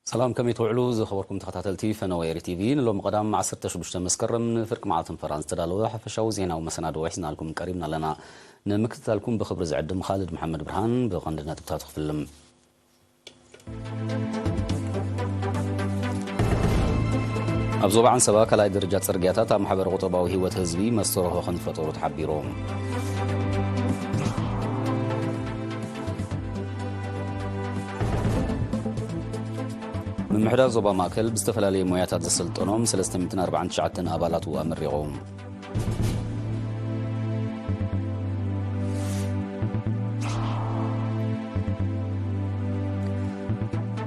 ሰላም፣ ከመይ ትውዕሉ ዝኸበርኩም ተኸታተልቲ ፈነወ ኤሪ ቲቪ? ንሎሚ ቀዳም ዓሰርተ ሽዱሽተ መስከረም ንፍርቂ መዓልትን ፈራን ዝተዳለወ ሓፈሻዊ ዜናዊ መሰናድኦ ሒዝናልኩም ቀሪብና ኣለና። ንምክትታልኩም ብኽብሪ ዝዕድም ኻልድ መሓመድ ብርሃን። ብቐንዲ ነጥብታት ክፍልም። ኣብ ዞባ ዓንሰባ ካልኣይ ደረጃ ጽርግያታት ኣብ ማሕበረ ቁጠባዊ ህይወት ህዝቢ መስተርሆ ከም ዝፈጠሩ ተሓቢሩ። ምምሕዳር ዞባ ማእከል ብዝተፈላለየ ሞያታት ዘሰልጠኖም ሰለስተ ሚእትን ኣርባዓን ትሽዓተን ኣባላቱ ኣመሪቑ።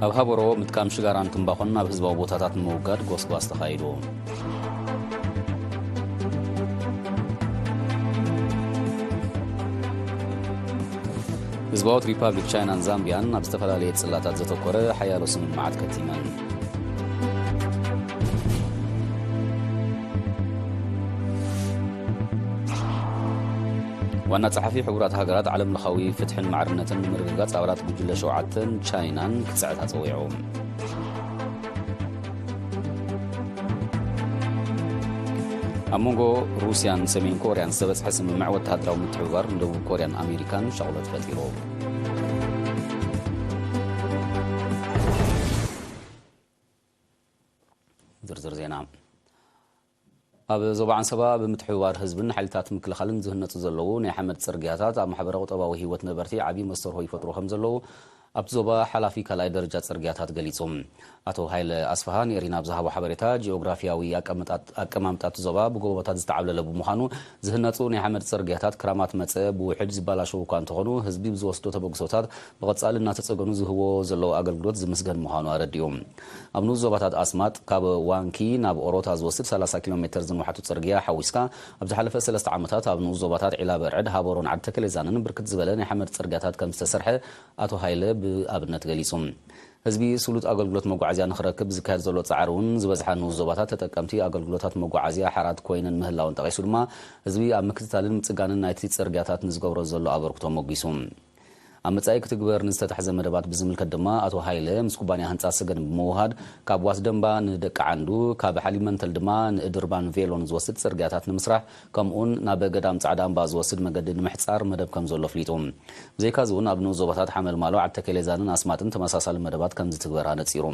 ኣብ ሃበሮ ምጥቃም ሽጋራን ትምባኾን ኣብ ህዝባዊ ቦታታት ንምውጋድ ጎስጓስ ተኻይዱ። ህዝባዊት ሪፓብሊክ ቻይናን ዛምቢያን ኣብ ዝተፈላለየ ጽላታት ዘተኮረ ሓያሎ ስምምዓት ከቲመን። ዋና ጸሓፊ ሕቡራት ሃገራት ዓለም ለኻዊ ፍትሕን ማዕርነትን ንምርግጋጽ ኣባላት ጉጅለ ሸውዓተን ቻይናን ክጽዕታ ጸዊዑ። ኣብ መንጎ ሩስያን ሰሜን ኮርያን ዝተበጽሐ ስምምዕ ወተሃደራዊ ምትሕብባር ንደቡብ ኮርያን ኣሜሪካን ሻቕሎት ፈጢሩ። ዝርዝር ዜና። ኣብ ዞባ ዓንሰባ ብምትሕብባር ህዝብን ሓይልታት ምክልኻልን ዝህነጹ ዘለዉ ናይ ሓመድ ጽርግያታት ኣብ ማሕበረ ቁጠባዊ ህይወት ነበርቲ ዓብዪ መስተርሆ ይፈጥሩ ከም ዘለዉ ኣብቲ ዞባ ሓላፊ ካልኣይ ደረጃ ጽርግያታት ገሊጹ። ኣቶ ሃይለ ኣስፍሃ ንኤሪና ኣብ ዝሃቦ ሓበሬታ፣ ጂኦግራፊያዊ ኣቀመጣት-፣ ኣቀማምጣ እቲ ዞባ ብጎቦታት ዝተዓብለለ ብምዃኑ፣ ዝህነጹ ናይ ሓመድ ጽርግያታት ክራማት መጸ ብውሕድ ዝበላሸዉ እኳ እንተኾኑ፣ ህዝቢ ብዝወስዶ ተበግሶታት ብቐጻሊ እናተጸገኑ ዝህብዎ ዘለዉ ኣገልግሎት ዝምስገን ምዃኑ ኣረዲኡ። ኣብ ንኡስ ዞባታት ኣስማጥ ካብ ዋንኪ ናብ ኦሮታ ዝወስድ ሰላሳ ኪሎ ሜተር ዝንውሓቱ ጽርግያ ሓዊስካ፣ ኣብ ዝሓለፈ ሰለስተ ዓመታት ኣብ ንኡስ ዞባታት ዒላ በርዕድ፣ ሃበሮን ዓዲ ተከሌዛንን ብርክት ዝበለ ናይ ሓመድ ጽርግያታት ከም ዝተሰርሐ ኣቶ ሃይለ ብኣብነት ገሊጹ። ህዝቢ ስሉጥ ኣገልግሎት መጓዓዝያ ንኽረክብ ዝካየድ ዘሎ ጻዕሪ እውን ዝበዝሓ ንኡስ ዞባታት ተጠቀምቲ ኣገልግሎታት መጓዓዝያ ሓራት ኮይነን ምህላውን ጠቒሱ ድማ ህዝቢ ኣብ ምክትታልን ምጽጋንን ናይቲ ጽርግያታት ንዝገብሮ ዘሎ ኣበርክቶ ሞጒሱ። ኣብ መጻኢ ክትግበር ንዝተታሕዘ መደባት ብዝምልከት ድማ ኣቶ ሃይለ ምስ ኩባንያ ህንጻ ሰገን ብምውሃድ ካብ ዋስደንባ ንደቂ ዓንዱ፣ ካብ ሓሊመንተል ድማ ንእድርባን ቬሎን ዝወስድ ጽርግያታት ንምስራሕ ከምኡውን ናብ ገዳም ጻዕዳ እምባ ዝወስድ መገዲ ንምሕጻር መደብ ከም ዘሎ ኣፍሊጡ። ብዘይካዚ እውን ኣብ ንኡስ ዞባታት ሓመልማሎ፣ ዓዲ ተከሌዛንን ኣስማጥን ተመሳሳሊ መደባት ከም ዝትግበር ኣነጺሩ።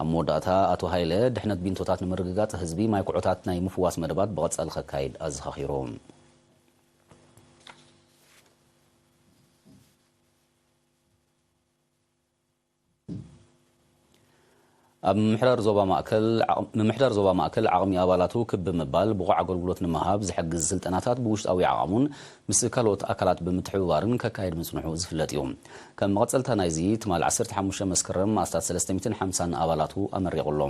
ኣብ መወዳእታ ኣቶ ሃይለ ድሕነት ቢንቶታት ንምርግጋጽ ህዝቢ ማይ ኩዖታት ናይ ምፍዋስ መደባት ብቐጻሊ ከካይድ ኣዘኻኺሩ። ኣብ ምምሕዳር ዞባ ማእከል ዓቕ-፣ ምምሕዳር ዞባ ማእከል ዓቕሚ ኣባላቱ ክብ ብምባል ብቑዕ ኣገልግሎት ንምሃብ ዝሕግዝ ስልጠናታት ብውሽጣዊ ዓቕሙን ምስ ካልኦት ኣካላት ብምትሕብባርን ከካይድ ምጽንሑ ዝፍለጥ እዩ። ከም መቐጸልታ ናይዚ፣ ትማል ዓሰርተ ሓሙሽተ መስከረም ኣስታት ሰለስተ ሚእትን ሓምሳን ኣባላቱ ኣመሪቑ ኣሎ።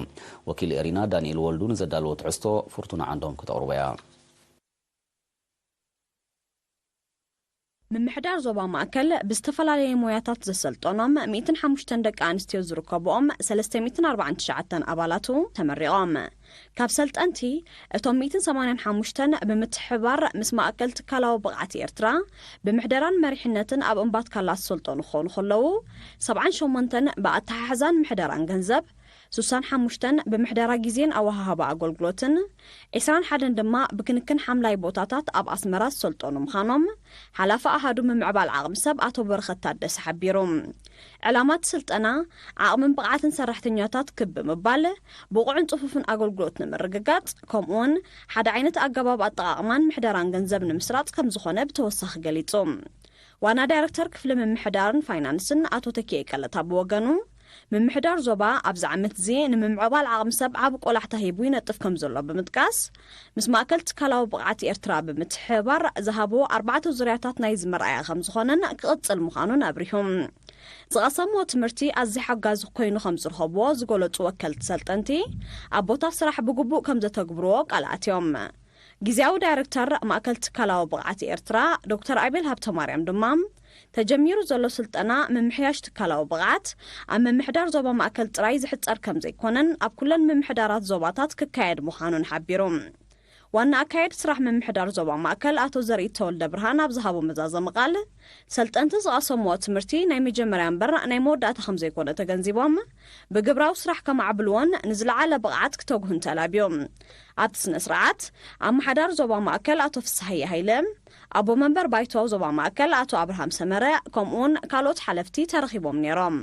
ወኪል ኤሪና ዳንኤል ወልዱ ንዘዳለዎ ትሕዝቶ ፍርቱና ዓንዶም ክተቕርቦ እያ። ምምሕዳር ዞባ ማእከል ብዝተፈላለየ ሞያታት ዘሰልጠኖም ሚእትን ሓሙሽተን ደቂ ኣንስትዮ ዝርከብኦም ሰለስተ ሚእትን ኣርባዓን ትሽዓተን ኣባላቱ ተመሪቖም። ካብ ሰልጠንቲ እቶም ሚእትን ሰማንያን ሓሙሽተን ብምትሕብባር ምስ ማእከል ትካላዊ ብቕዓት ኤርትራ ብምሕደራን መሪሕነትን ኣብ እምባት ካላ ዝሰልጠኑ ክኾኑ ከለዉ፣ ሰብዓን ሸሞንተን ብኣተሓሕዛን ምሕደራን ገንዘብ፣ ስሳን ሓሙሽተን ብምሕደራ ግዜን ኣወሃህባ ኣገልግሎትን፣ ዒስራን ሓደን ድማ ብክንክን ሓምላይ ቦታታት ኣብ ኣስመራ ዝሰልጠኑ ምዃኖም ሓላፊ ኣሃዱ ምምዕባል ዓቕሚ ሰብ ኣቶ በረኸት ታደሰ ሓቢሩ። ዕላማ እቲ ስልጠና፣ ዓቕምን ብቕዓትን ሰራሕተኛታት ክብ ብምባል፣ ብቑዕን ጽፉፍን ኣገልግሎት ንምርግጋጽ፣ ከምኡውን ሓደ ዓይነት ኣገባብ ኣጠቓቕማን ምሕደራን ገንዘብ ንምስራጽ ከም ዝኾነ ብተወሳኺ ገሊጹ። ዋና ዳይረክተር ክፍሊ ምምሕዳርን ፋይናንስን ኣቶ ተኪኤ ቀለታ ብወገኑ፣ ምምሕዳር ዞባ ኣብዚ ዓመት እዚ ንምምዕባል ዓቕሚ ሰብ ዓቢ ቆላሕታ ሂቡ ይነጥፍ ከም ዘሎ ብምጥቃስ፣ ምስ ማእከል ትካላዊ ብቕዓት ኤርትራ ብምትሕብባር ዝሃብዎ ኣርባዕተ ዙርያታት ናይዚ መርኣያ ከም ዝኾነን ክቕጽል ምዃኑን ኣብሪሁ። ዝቐሰምዎ ትምህርቲ ኣዝዩ ሓጋዚ ኮይኑ ከም ዝረኸብዎ ዝገለጹ ወከልቲ ሰልጠንቲ፣ ኣብ ቦታ ስራሕ ብግቡእ ከም ዘተግብርዎ ቃል ኣትዮም። ግዝያዊ ዳይረክተር ማእከል ትካላዊ ብቕዓት ኤርትራ ዶክተር ኣቤል ሃብተማርያም ድማ፣ ተጀሚሩ ዘሎ ስልጠና ምምሕያሽ ትካላዊ ብቕዓት ኣብ ምምሕዳር ዞባ ማእከል ጥራይ ዝሕጸር ከም ዘይኮነን፣ ኣብ ኩለን ምምሕዳራት ዞባታት ክካየድ ምዃኑን ሓቢሩ። ዋና ኣካየዲ ስራሕ ምምሕዳር ዞባ ማእከል ኣቶ ዘርኢ ተወልደ ብርሃን ኣብ ዝሃቦ መዛዘሚ ቃል፣ ሰልጠንቲ ዝቐሰምዎ ትምህርቲ ናይ መጀመርያ እምበር ናይ መወዳእታ ከም ዘይኮነ ተገንዚቦም፣ ብግብራዊ ስራሕ ከማዕብልዎን ንዝለዓለ ብቕዓት ክተግሁን ተላብዮም። ኣብቲ ስነ ስርዓት፣ ኣመሓዳሪ ዞባ ማእከል ኣቶ ፍስሃየ ሃይለ፣ ኣቦ መንበር ባይቶ ዞባ ማእከል ኣቶ ኣብርሃም ሰመረ፣ ከምኡውን ካልኦት ሓለፍቲ ተረኺቦም ነይሮም።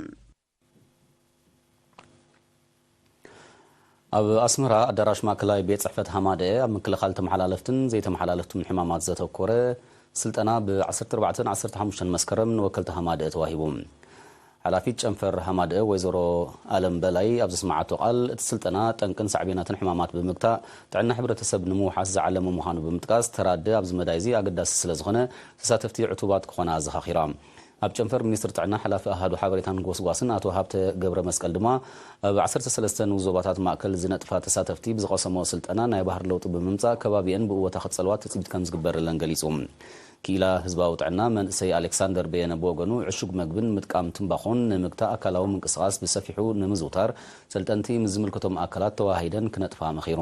ኣብ ኣስመራ ኣዳራሽ ማእከላይ ቤት ጽሕፈት ሃማደኤ ኣብ ምክልኻል ተመሓላለፍትን ዘይተመሓላለፍትን ሕማማት ዘተኮረ ስልጠና ብ ዓሰርተ ኣርባዕተን ዓሰርተ ሓሙሽተን መስከረም ንወከልቲ ሃማደኤ ተዋሂቡ። ሓላፊት ጨንፈር ሃማደኤ ወይዘሮ ኣለም በላይ ኣብ ዘስመዓቶ ቃል፣ እቲ ስልጠና ጠንቅን ሳዕቤናትን ሕማማት ብምግታእ ጥዕና ሕብረተሰብ ንምውሓስ ዝዓለመ ምዃኑ ብምጥቃስ፣ ተራድእ ኣብዚ መዳይ እዚ ኣገዳሲ ስለ ዝኾነ ተሳተፍቲ ዕቱባት ክኾና ኣዘኻኺራ። ኣብ ጨንፈር ሚኒስትሪ ጥዕና ሓላፊ ኣሃዱ ሓበሬታን ጎስጓስን ኣቶ ሃብተ ገብረ መስቀል ድማ፣ ኣብ ዓሰርተ ሰለስተ ንኡስ ዞባታት ማእከል ዝነጥፋ ተሳተፍቲ ብዝቐሰሞ ስልጠና ናይ ባህሪ ለውጢ ብምምጻእ ከባቢአን ብእወታ ክጸልዋ ትጽቢት ከም ዝግበረለን ገሊጹ። ክኢላ ህዝባዊ ጥዕና መንእሰይ ኣሌክሳንደር በየነ ብወገኑ፣ ዕሹግ መግብን ምጥቃም ትምባኾን ንምግታእ ኣካላዊ ምንቅስቓስ ብሰፊሑ ንምዝውታር ሰልጠንቲ ምስ ዝምልከቶም ኣካላት ተወሃሂደን ክነጥፋ መኺሩ።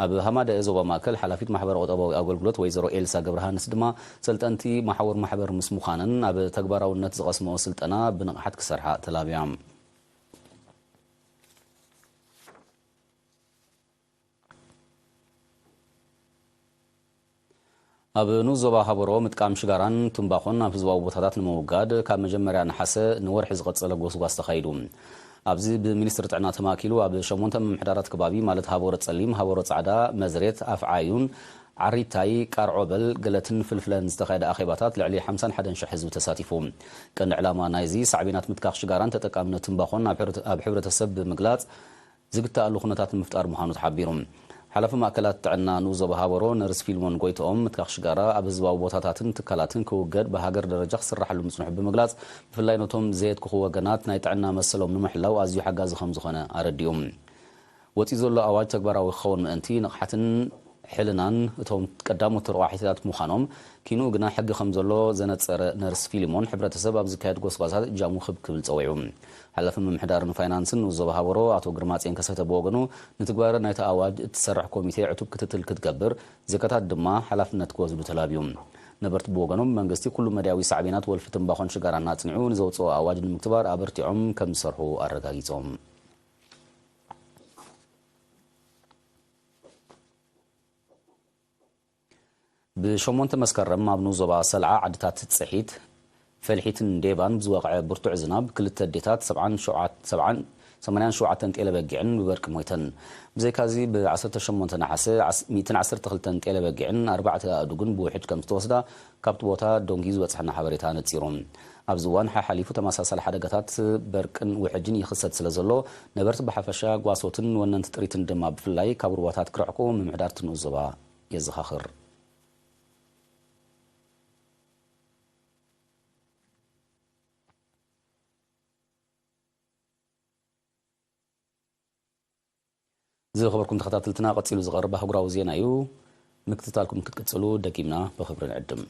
ኣብ ሃማደኤ ዞባ ማእከል ሓላፊት ማሕበረ ቁጠባዊ ኣገልግሎት ወይዘሮ ኤልሳ ገብረሃንስ ድማ፣ ሰልጠንቲ መሓውር ማሕበር ምስ ምዃነን ኣብ ተግባራውነት ዝቐስምኦ ስልጠና ብንቕሓት ክሰርሓ ተላብያ። ኣብ ንኡስ ዞባ ሃበሮ ምጥቃም ሽጋራን ትምባኾን ኣብ ህዝባዊ ቦታታት ንምውጋድ ካብ መጀመርያ ነሓሰ ንወርሒ ዝቐጸለ ጎስጓስ ተኻይዱ። ኣብዚ ብሚኒስትሪ ጥዕና ተማእኪሉ ኣብ ሸሞንተ ምምሕዳራት ከባቢ ማለት ሃበሮ ጸሊም፣ ሃበሮ ጻዕዳ፣ መዝሬት፣ ኣፍዓዩን ዓሪታይ፣ ቃርዖበል፣ ገለትን ፍልፍለን ዝተኻየደ ኣኼባታት ልዕሊ ሓምሳን ሓደን ሽሕ ህዝቢ ተሳቲፉ። ቀንዲ ዕላማ ናይዚ ሳዕቤናት ምትካኽ ሽጋራን ተጠቃምነት ትምባኾን ኣብ ሕብረተ-፣ ኣብ ሕብረተሰብ ብምግላጽ ዝግተኣሉ ኩነታት ንምፍጣር ምዃኑ ተሓቢሩ። ሓላፊ ማእከላት ጥዕና ንኡስ ዞባ ሃበሮ ነርስ ፊልሞን ጎይትኦም፣ ምትካኽ ሽጋራ ኣብ ህዝባዊ ቦታታትን ትካላትን ክውገድ ብሃገር ደረጃ ክስራሓሉ ምጽንሑ ብምግላጽ፣ ብፍላይ ነቶም ዘየትክኹ ወገናት ናይ ጥዕና መሰሎም ንምሕላው ኣዝዩ ሓጋዚ ከም ዝኾነ ኣረዲኡ። ወጺኡ ዘሎ ኣዋጅ ተግባራዊ ክኸውን ምእንቲ ንቕሓትን ሕልናን እቶም ቀዳሞት ተረቋሒታት ምዃኖም፣ ኪንኡ ግና ሕጊ ከም ዘሎ ዘነጸረ ነርስ ፊሊሞን፣ ሕብረተሰብ ኣብ ዝካየድ ጎስጓሳት እጃሙ ክብ ክብል ጸዊዑ። ሓላፊ ምምሕዳርን ፋይናንስን ንኡስ ዞባ ሃበሮ ኣቶ ግርማጼን ከሰተ ብወገኑ፣ ንትግባረ ናይቲ ኣዋጅ እትሰርሕ ኮሚቴ ዕቱብ ክትትል ክትገብር፣ ዜጋታት ድማ ሓላፍነት ክወስዱ ተላብዩ። ነበርቲ ብወገኖም፣ መንግስቲ ኩሉ መዳያዊ ሳዕቤናት ወልፊ ትምባኾን ሽጋራን ኣጽኒዑ ንዘውጽኦ ኣዋጅ ንምግትባር ኣበርቲዖም ከም ዝሰርሑ ኣረጋጊጾም። ብሸሞንተ መስከረም ኣብ ንኡስ ዞባ ሰልዓ ዓድታት ጽሒት፣ ፈልሒትን ዴባን ብዝወቕዐ ብርቱዕ ዝናብ ክልተ ኣዴታት ሰብዓን ሸውዓተ፣ ሰብዓን፣ ሰማንያን ሸውዓተን ጤለ በጊዕን ብበርቂ ሞይተን። ብዘይካዚ ብ ዓሰርተ ሸሞንተ ነሓሰ ዓስ-፣ ሚእትን ዓሰርተ ክልተን ጤለ በጊዕን ኣርባዕተ ኣእዱግን ብውሕጅ ከም ዝተወስዳ ካብቲ ቦታ ደንጉዩ ዝበጽሐና ሓበሬታ ኣነጺሩ። ኣብዚ እዋን ሓሓሊፉ ተመሳሳሊ ሓደጋታት በርቅን ውሕጅን ይኽሰት ስለ ዘሎ፣ ነበርቲ ብሓፈሻ፣ ጓሶትን ወነንቲ ጥሪትን ድማ ብፍላይ ካብ ሩባታት ክርሕቁ ምምሕዳር እቲ ንኡስ ዞባ የዘኻኽር። ዝኸበርኩም ተኸታተልትና፣ ቀጺሉ ዝቐርብ ኣህጉራዊ ዜና እዩ። ምክትታልኩም ክትቅጽሉ ደጊምና ብኽብሪ ንዕድም።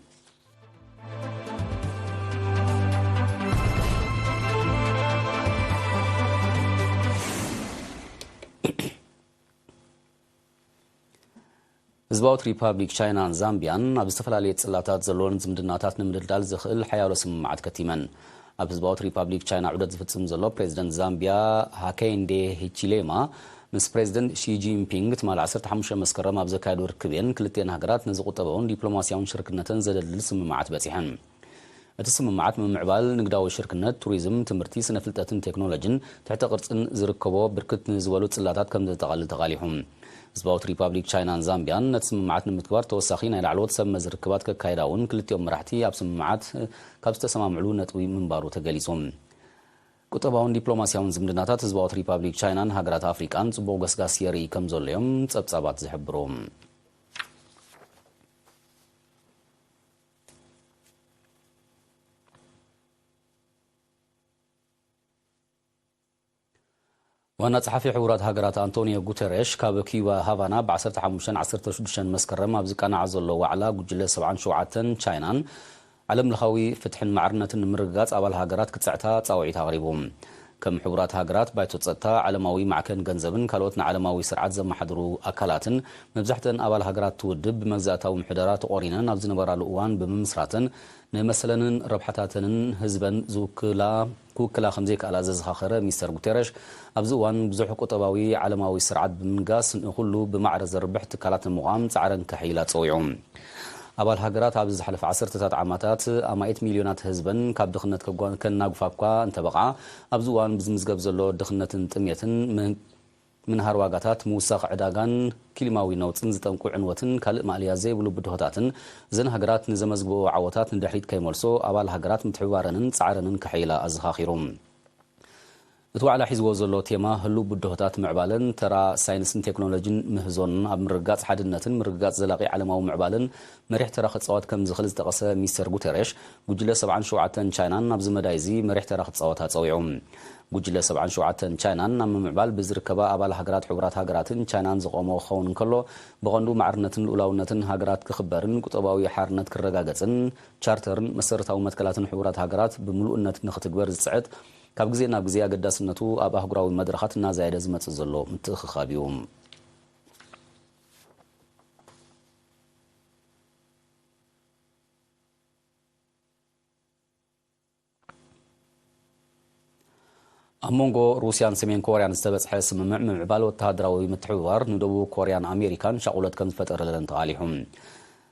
ህዝባዊት ሪፓብሊክ ቻይናን ዛምቢያን ኣብ ዝተፈላለየ ጽላታት ዘለወን ዝምድናታት ንምድልዳል ዘኽእል ሓያሎ ስምምዓት ከቲመን። ኣብ ህዝባዊት ሪፓብሊክ ቻይና ዑደት ዝፍጽም ዘሎ ፕሬዚደንት ዛምቢያ ሃከይንዴ ሂቺሌማ፣ ምስ ፕሬዚደንት ሺ ጂንፒንግ ትማሊ ዓሰርተ ሓሙሽተ መስከረም ኣብ ዘካየዶ ርክብ እየን ክልቲኤን ሃገራት ነዚ ቁጠባውን ዲፕሎማስያውን ሽርክነተን ዘደልድል ስምምዓት በጺሐን። እቲ ስምምዓት ምምዕባል ንግዳዊ ሽርክነት፣ ቱሪዝም፣ ትምህርቲ፣ ስነ ፍልጠትን ቴክኖሎጂን፣ ትሕተ ቅርጽን ዝርከቦ ብርክት ንዝበሉ ጽላታት ከም ዘጠቓልል ተቓሊሑ። ህዝባዊት ሪፓብሊክ ቻይናን ዛምቢያን ነቲ ስምምዓት ንምትግባር ተወሳኺ ናይ ላዕለዎት ሰብ መዚ ርክባት ከካይዳ እውን ክልቲኦም መራሕቲ ኣብ ስምምዓት ካብ ዝተሰማምዕሉ ነጥቢ ምንባሩ ተገሊጹ። ቁጠባውን ዲፕሎማስያውን ዝምድናታት ህዝባዊት ሪፓብሊክ ቻይናን ሃገራት ኣፍሪቃን ጽቡቕ ገስጋስ የርኢ ከም ዘሎ እዮም ጸብጻባት ዝሕብሩ። ዋና ጸሓፊ ሕቡራት ሃገራት ኣንቶኒዮ ጉተሬሽ፣ ካብ ኪዩባ ሃቫና ብ ዓሰርተ ሓሙሽተን ዓሰርተ ሽዱሽተን መስከረም ኣብ ዝቃናዕ ዘሎ ዋዕላ ጉጅለ ሰብዓን ሸውዓተን ቻይናን ዓለም ለኻዊ ፍትሕን ማዕርነትን ንምርግጋጽ ኣባል ሃገራት ክጽዕታ ጻውዒት ኣቕሪቡ። ከም ሕቡራት ሃገራት፣ ባይቶ ጸጥታ፣ ዓለማዊ ማዕከን ገንዘብን ካልኦት ንዓለማዊ ስርዓት ዘመሓድሩ ኣካላትን፣ መብዛሕተን ኣባል ሃገራት እቲ ውድብ ብመግዛእታዊ ምሕደራ ተቖሪነን ኣብ ዝነበራሉ እዋን ብምምስራተን፣ ንመሰለንን ረብሓታተንን ህዝበን ዝውክላ፣ ክውክላ ከም ዘይከኣላ ዘዘኻኸረ ሚስተር ጉተረሽ፣ ኣብዚ እዋን ብዙሕ ቁጠባዊ ዓለማዊ ስርዓት ብምንጋስ፣ ንኹሉ ብማዕረ ዘርብሕ ትካላት ንምቋም ጻዕረን ከሐይላ ጸዊዑ። ኣባል ሃገራት ኣብዚ ዝሓለፈ ዓሰርተታት ዓመታት ኣማኢት ሚልዮናት ህዝበን ካብ ድኽነት ከጓ-፣ ከናግፋ እኳ እንተበቕዓ፣ ኣብዚ እዋን ብዝምዝገብ ዘሎ ድኽነትን ጥሜትን ምን-፣ ምንሃር ዋጋታት፣ ምውሳኽ ዕዳጋን ክሊማዊ ነውጽን ዝጠንቁ ዕንወትን ካልእ ማእለያ ዘይብሉ ብድሆታትን፣ እዘን ሃገራት ንዘመዝግብኦ ዓወታት ንድሕሪት ከይመልሶ፣ ኣባል ሃገራት ምትሕብባረንን ጻዕረንን ከሐይላ ኣዘኻኺሩ። እቲ ዋዕላ ሒዝዎ ዘሎ ቴማ ህሉው ብድሆታት ምዕባለን ተራ ሳይንስን ቴክኖሎጂን ምህዞን ኣብ ምርግጋጽ ሓድነትን ምርግጋጽ ዘላቒ ዓለማዊ ምዕባለን መሪሕ ተራ ክጻወት ከም ዝኽእል ዝጠቐሰ ሚስተር ጉተሬሽ፣ ጉጅለ ሰብዓን ሸውዓተን ቻይናን ኣብዚ መዳይ እዚ መሪሕ ተራ ክጻወት ኣጸዊዑ። ጉጅለ ሰብዓን ሸውዓተን ቻይናን ናብ ምምዕባል ብዝርከባ ኣባል ሃገራት ሕቡራት ሃገራትን ቻይናን ዝቖመ ክኸውን እንከሎ፣ ብቐንዱ ማዕርነትን ልኡላውነትን ሃገራት ክኽበርን ቁጠባዊ ሓርነት ክረጋገጽን ቻርተርን መሰረታዊ መትከላትን ሕቡራት ሃገራት ብምሉእነት ንኽትግበር ዝጽዕት፣ ካብ ግዜ ናብ ግዜ ኣገዳስነቱ ኣብ ኣህጉራዊ መድረኻት እናዛየደ ዝመጽእ ዘሎ ምትእኽኻብ እዩ። ኣብ መንጎ ሩስያን ሰሜን ኮርያን ዝተበጽሐ ስምምዕ ምምዕባል ወተሃደራዊ ምትሕብባር ንደቡብ ኮርያን ኣሜሪካን ሻቑለት ከም ዝፈጠረለን ተቓሊሑ።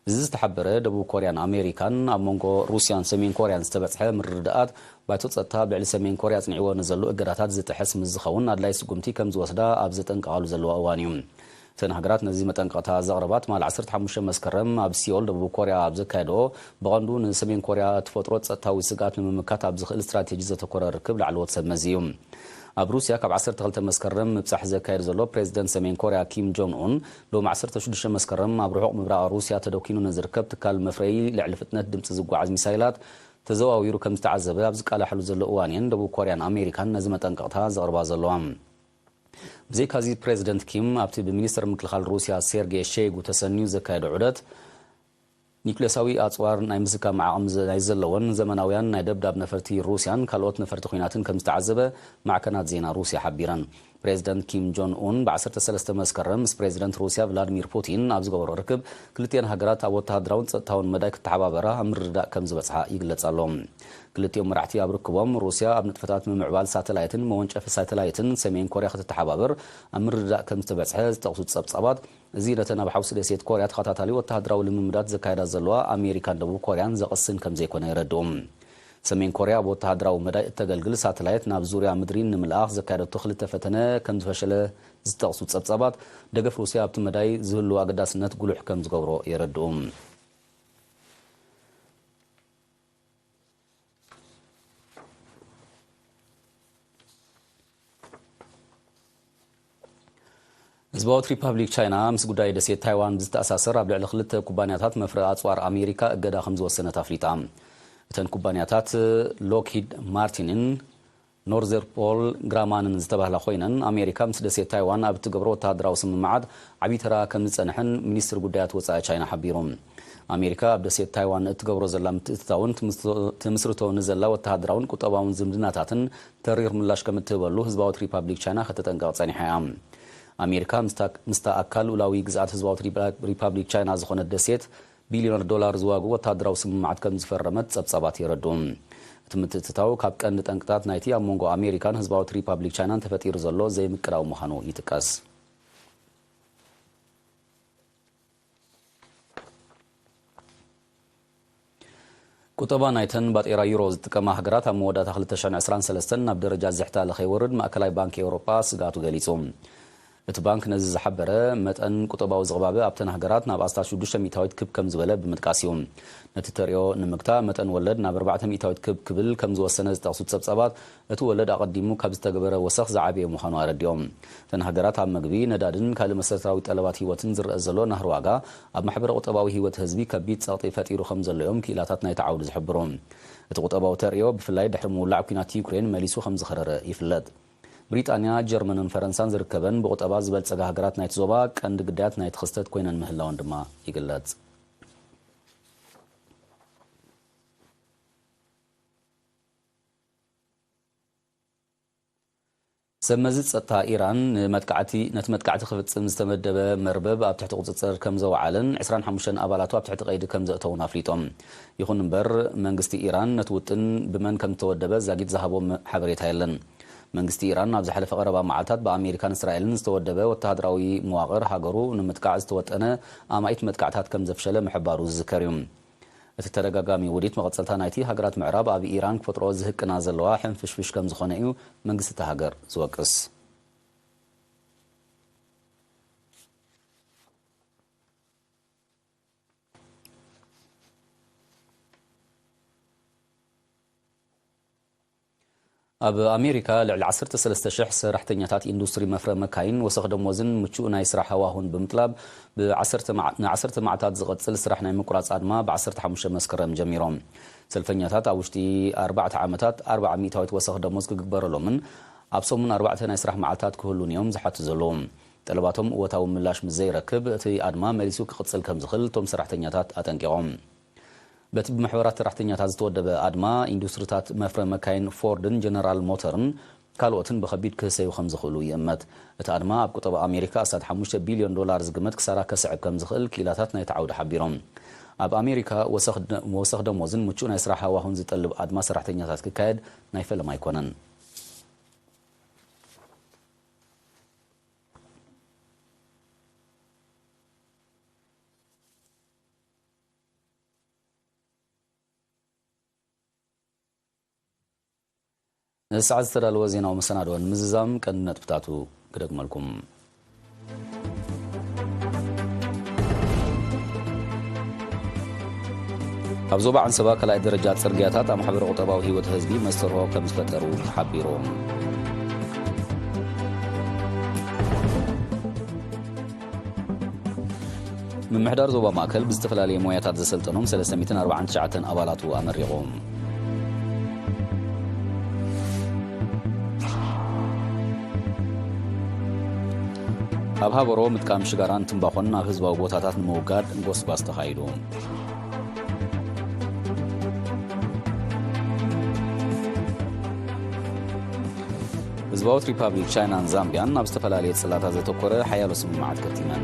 እዚ ዝተሓበረ ደቡብ ኮርያን ኣሜሪካን ኣብ መንጎ ሩስያን ሰሜን ኮርያን ዝተበጽሐ ምርድዳኣት ባይቶ ጸጥታ ብዕሊ ሰሜን ኮርያ ኣጽኒዕዎ ንዘሎ እገዳታት ዝጥሕስ ምስ ዝኸውን ኣድላይ ስጉምቲ ከም ዝወስዳ ኣብ ዘጠንቀቓሉ ዘለዋ እዋን እዩ። እተን ሃገራት ነዚ መጠንቀቕታ ዘቕረባ ትማሊ ዓሰርተ ሓሙሽተ መስከረም ኣብ ሲኦል ደቡብ ኮርያ ኣብ ዘካየድኦ ብቐንዱ ንሰሜን ኮርያ እትፈጥሮ ጸጥታዊ ስግኣት ንምምካት ኣብ ዝኽእል ስትራቴጂ ዘተኮረ ርክብ ላዕለዎት ሰብ መዚ እዩ። ኣብ ሩስያ ካብ ዓሰርተ ክልተ መስከረም ምብጻሕ ዘካየድ ዘሎ ፕሬዚደንት ሰሜን ኮርያ ኪም ጆን ኡን ሎም ዓሰርተ ሽዱሽተ መስከረም ኣብ ርሑቕ ምብራቕ ሩስያ ተደኪኑ ንዝርከብ ትካል መፍረዪ ልዕሊ ፍጥነት ድምጺ ዝጓዓዝ ሚሳይላት ተዘዋዊሩ ከም ዝተዓዘበ ኣብ ዝቃላሕሉ ዘሎ እዋን እየን ደቡብ ኮርያን ኣሜሪካን ነዚ መጠንቀቕታ ዘቕርባ ዘለዋ። ብዘይካዚ ፕሬዚደንት ኪም ኣብቲ ብሚኒስትር ምክልኻል ሩስያ ሴርጌ ሼጉ ተሰንዩ ዘካየዶ ዑደት ኒኩሌሳዊ ኣጽዋር ናይ ምስካም ዓቕሚ ዘ-፣ ናይ ዘለወን ዘመናውያን ናይ ደብዳብ ነፈርቲ ሩስያን ካልኦት ነፈርቲ ኲናትን ከም ዝተዓዘበ ማዕከናት ዜና ሩስያ ሓቢረን። ፕሬዚደንት ኪም ጆን ኡን ብ ዓሰርተ ሰለስተ መስከረም ምስ ፕሬዚደንት ሩስያ ቭላድሚር ፑቲን ኣብ ዝገበሮ ርክብ፣ ክልቲኤን ሃገራት ኣብ ወተሃደራውን ጸጥታውን መዳይ ክተሓባበራ ኣብ ምርድዳእ ከም ዝበጽሓ ይግለጽ ኣሎ። ክልቲኦም መራሕቲ ኣብ ርክቦም፣ ሩስያ ኣብ ንጥፈታት ምምዕባል ሳተላይትን መወንጨፊ ሳተላይትን ሰሜን ኮርያ ክትተሓባበር ኣብ ምርድዳእ ከም ዝተበጽሐ ዝጠቕሱ ጸብጻባት፣ እዚ ነተን ኣብ ሓውሲ ደሴት ኮርያ ተኸታታሊ ወተሃደራዊ ልምምዳት ዘካየዳ ዘለዋ ኣሜሪካን ደቡብ ኮርያን ዘቕስን ከም ዘይኮነ የረድኡ። ሰሜን ኮርያ ኣብ ወተሃደራዊ መዳይ እተገልግል ሳተላይት ናብ ዙርያ ምድሪ ንምልኣኽ ዘካየደቶ ክልተ ፈተነ ከም ዝፈሸለ ዝጠቕሱ ጸብጻባት፣ ደገፍ ሩስያ ኣብቲ መዳይ ዝህልዎ ኣገዳስነት ጉሉሕ ከም ዝገብሮ የረድኡ። ህዝባዊት ሪፓብሊክ ቻይና ምስ ጉዳይ ደሴት ታይዋን ብዝተኣሳሰር ኣብ ልዕሊ ክልተ ኩባንያታት መፍረ ኣጽዋር ኣሜሪካ እገዳ ከም ዝወሰነት ኣፍሊጣ። እተን ኩባንያታት ሎክሂድ ማርቲንን ኖርዘርፖል ግራማንን ዝተባህላ ኮይነን፣ ኣሜሪካ ምስ ደሴት ታይዋን ኣብ እትገብሮ ወተሃደራዊ ስምምዓት ዓብዪ ተራ ከም ዝጸንሐን ሚኒስትሪ ጉዳያት ወጻኢ ቻይና ሓቢሩ። ኣሜሪካ ኣብ ደሴት ታይዋን እትገብሮ ዘላ ምትእትታውን ትምስቶ-፣ ትምስርቶ ንዘላ ወተሃደራውን ቁጠባውን ዝምድናታትን ተሪር ምላሽ ከም እትህበሉ ህዝባዊት ሪፓብሊክ ቻይና ከተጠንቀቕ ጸኒሓ እያ። ኣሜሪካ ምስታ፣ ምስታ ኣካል ሉላዊ ግዝኣት ህዝባዊት ሪፓ-፣ ሪፓብሊክ ቻይና ዝኾነት ደሴት ቢልዮነር ዶላር ዝዋግኡ ወተሃደራዊ ስምምዓት ከም ዝፈረመት ጸብጻባት የረድኡ። እቲ ምትእትታው ካብ ቀንዲ ጠንቅታት ናይቲ ኣብ መንጎ ኣሜሪካን ህዝባዊት ሪፓብሊክ ቻይናን ተፈጢሩ ዘሎ ዘይምቅዳው ምዃኑ ይጥቀስ። ቁጠባ ናይተን ባጤራ ዩሮ ዝጥቀማ ሃገራት ኣብ መወዳእታ ክልተ ሽሕን ዕስራን ሰለስተን ናብ ደረጃ ዝሕታለ ከይወርድ ማእከላይ ባንክ ኤውሮጳ ስግኣቱ ገሊጹ። እቲ ባንክ ነዚ ዝሓበረ፣ መጠን ቁጠባዊ ዝቕባበ ኣብተን ሃገራት ናብ ኣስታት ሽዱሽተ ሚእታዊት ክብ ከም ዝበለ ብምጥቃስ እዩ። ነቲ ተርእዮ ንምግታእ፣ መጠን ወለድ ናብ ኣርባዕተ ሚእታዊት ክብ ክብል ከም ዝወሰነ ዝጠቕሱ ጸብጻባት፣ እቲ ወለድ ኣቐዲሙ ካብ ዝተገበረ ወሰኽ ዝዓበየ ምዃኑ ኣረዲኦም። እተን ሃገራት ኣብ መግቢ፣ ነዳድን ካልእ መሰረታዊ ጠለባት ህይወትን ዝረአ ዘሎ ናህሪ ዋጋ፣ ኣብ ማሕበረ ቁጠባዊ ህይወት ህዝቢ ከቢድ ጸቕጢ ፈጢሩ ከም ዘሎ እዮም ክኢላታት ናይቲ ዓውዲ ዝሕብሩ። እቲ ቁጠባዊ ተርእዮ፣ ብፍላይ ድሕሪ ምውላዕ ኲናት ዩክሬን መሊሱ ከም ዝኸረረ ይፍለጥ። ብሪጣንያ፣ ጀርመንን ፈረንሳን ዝርከበን ብቁጠባ ዝበልጸጋ ሃገራት ናይቲ ዞባ፣ ቀንዲ ግዳያት ናይቲ ክስተት ኮይነን ምህላወን ድማ ይግለጽ። ሰብ መዚ ጸጥታ ኢራን ንመጥቃዕቲ፣ ነቲ መጥቃዕቲ ክፍጽም ዝተመደበ መርበብ ኣብ ትሕቲ ቁጽጽር ከም ዘውዓለን ዕስራን ሓሙሽተን ኣባላቱ ኣብ ትሕቲ ቀይዲ ከም ዘእተውን ኣፍሊጦም። ይኹን እምበር፣ መንግስቲ ኢራን ነቲ ውጥን ብመን ከም ዝተወደበ ዛጊት ዝሃቦ መ-፣ ሓበሬታ የለን። መንግስቲ ኢራን ኣብ ዝሓለፈ ቀረባ መዓልታት ብኣሜሪካን እስራኤልን ዝተወደበ ወተሃደራዊ መዋቕር ሃገሩ ንምጥቃዕ ዝተወጠነ ኣማኢት መጥቃዕታት ከም ዘፍሸለ ምሕባሩ ዝዝከር እዩ። እቲ ተደጋጋሚ ውዲት መቐጸልታ ናይቲ ሃገራት ምዕራብ ኣብ ኢራን ክፈጥሮ ዝህቅና ዘለዋ ሕንፍሽፍሽ ከም ዝኾነ እዩ መንግስቲ እታ ሃገር ዝወቅስ። ኣብ ኣሜሪካ ልዕሊ ዓሰርተ ሰለስተ ሽሕ ሰራሕተኛታት ኢንዱስትሪ መፍረ መካይን ወሰኽ ደሞዝን ምቹእ ናይ ስራሕ ሃዋሁን ብምጥላብ ብዓሰርተ መዓ-፣ ንዓሰርተ መዓልታት ዝቐጽል ስራሕ ናይ ምቁራጽ ኣድማ ብዓሰርተ ሓሙሽተ መስከረም ጀሚሮም። ሰልፈኛታት ኣብ ውሽጢ ኣርባዕተ ዓመታት ኣርብዓ ሚእታዊት ወሰኽ ደሞዝ ክግበረሎምን ኣብ ሰሙን ኣርባዕተ ናይ ስራሕ መዓልታት ክህሉን እዮም ዝሓቱ ዘለዉ። ጠለባቶም እወታዊ ምላሽ ምስ ዘይረክብ እቲ ኣድማ መሊሱ ክቕጽል ከም ዝኽእል እቶም ሰራሕተኛታት ኣጠንቂቖም። በቲ ብማሕበራት ሰራሕተኛታት ዝተወደበ ኣድማ፣ ኢንዱስትሪታት መፍረ መካይን ፎርድን ጀነራል ሞተርን ካልኦትን ብኸቢድ ክህሰዩ ከም ዝኽእሉ ይእመት። እቲ ኣድማ ኣብ ቁጠባ ኣሜሪካ ኣስታት ሓሙሽተ ቢልዮን ዶላር ዝግመት ክሳራ ከስዕብ ከም ዝኽእል ክኢላታት ናይቲ ዓውዲ ሓቢሮም። ኣብ ኣሜሪካ ወሰኽ ደ-፣ ወሰኽ ደሞዝን ምቹእ ናይ ስራሕ ሃዋሁን ዝጠልብ ኣድማ ሰራሕተኛታት ክካየድ ናይ ፈለማ ኣይኮነን። ንሰዓት ዝተዳለወ ዜናዊ መሰናድኦ ንምዝዛም ቀንዲ ነጥብታቱ ክደግመልኩም። ኣብ ዞባ ዓንሰባ ካልኣይ ደረጃ ጽርግያታት ኣብ ማሕበረ ቁጠባዊ ህይወት ህዝቢ መስተርሆ ከም ዝፈጠሩ ተሓቢሩ። ምምሕዳር ዞባ ማእከል ብዝተፈላለየ ሞያታት ዘሰልጠኖም ሰለስተ ሚእትን ኣርባዓን ትሽዓተን ኣባላቱ ኣመሪቑ። ኣብ ሃበሮ ምጥቃም ሽጋራን ትምባኾን ኣብ ህዝባዊ ቦታታት ንምውጋድ ጎስጓስ ተኻይዱ። ህዝባዊት ሪፓብሊክ ቻይናን ዛምቢያን ኣብ ዝተፈላለየ ጽላታት ዘተኮረ ሓያሎ ስምምዓት ከቲመን።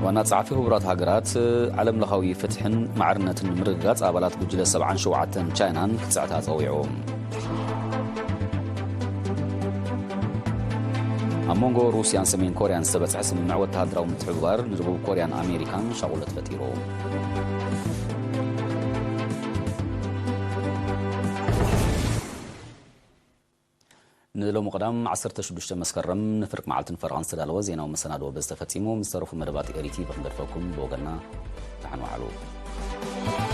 ዋና ጸሓፊ ህቡራት ሃገራት፣ ዓለም ለኻዊ ፍትሕን ማዕርነትን ንምርግጋጽ ኣባላት ጉጅለ ሰብዓን ሸውዓተን ቻይናን ክጽዕታ ጸዊዑ። ኣብ መንጎ ሩስያን ሰሜን ኮርያን ዝተበጽሐ ስምምዕ ወተሃደራዊ ምትሕብባር ንደቡብ ኮርያን ኣሜሪካን ሻቑለት ፈጢሩ። ንሎሚ ቀዳም ዓሰርተ ሽዱሽተ መስከረም ንፍርቂ መዓልትን ፈረቓን ዝተዳለወ ዜናዊ መሰናድኦ በዚ ተፈጺሙ። ምስ ተረፉ መደባት ኤሪ ቲቪ ክንገድፈኩም ብወገንና ደሓን ዋዕሉ።